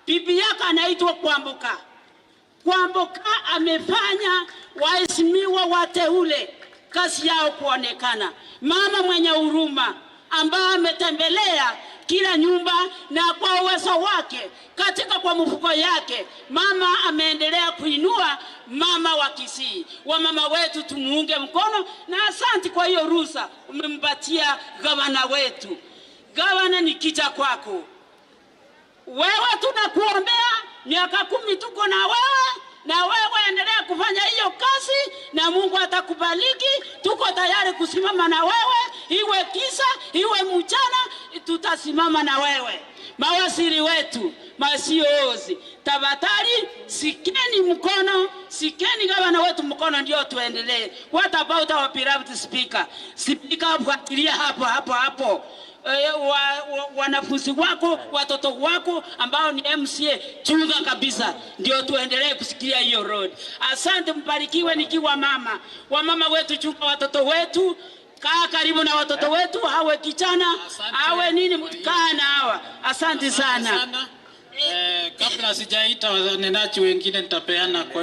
Bibi yake anaitwa Kwamboka. Kwamboka amefanya waheshimiwa wateule kazi yao kuonekana. Mama mwenye huruma ambaye ametembelea kila nyumba na kwa uwezo wake katika kwa mfuko yake, mama ameendelea kuinua mama wa Kisii. Wamama wetu tumuunge mkono, na asanti kwa hiyo ruhusa umempatia gavana wetu. Gavana, nikija kwako wewe, tunakuombea miaka 10 tuko na wewe, na wewe endelea kufanya hiyo kazi na Mungu atakubariki. Tuko tayari kusimama na wewe, iwe kisa iwe mchana, tutasimama na wewe. Mawaziri wetu, ma-CEOs, tafadhali shikeni mkono, shikeni gavana wetu mkono, ndio tuendelee. What about our beloved speaker? Speaker, fuatilia hapo hapo hapo. Wanafunzi wako, watoto wako ambao ni MCA, chunga kabisa, ndio tuendelee kusikia hiyo road. Asante, mbarikiwe. Nikiwa mama wamama wetu, chunga watoto wetu, kaa karibu na watoto wetu, awe kijana Asante. Awe nini, kaa na hawa. Asante sana. Sana. Kabla sijaita wanenaji wengine nitapeana kwa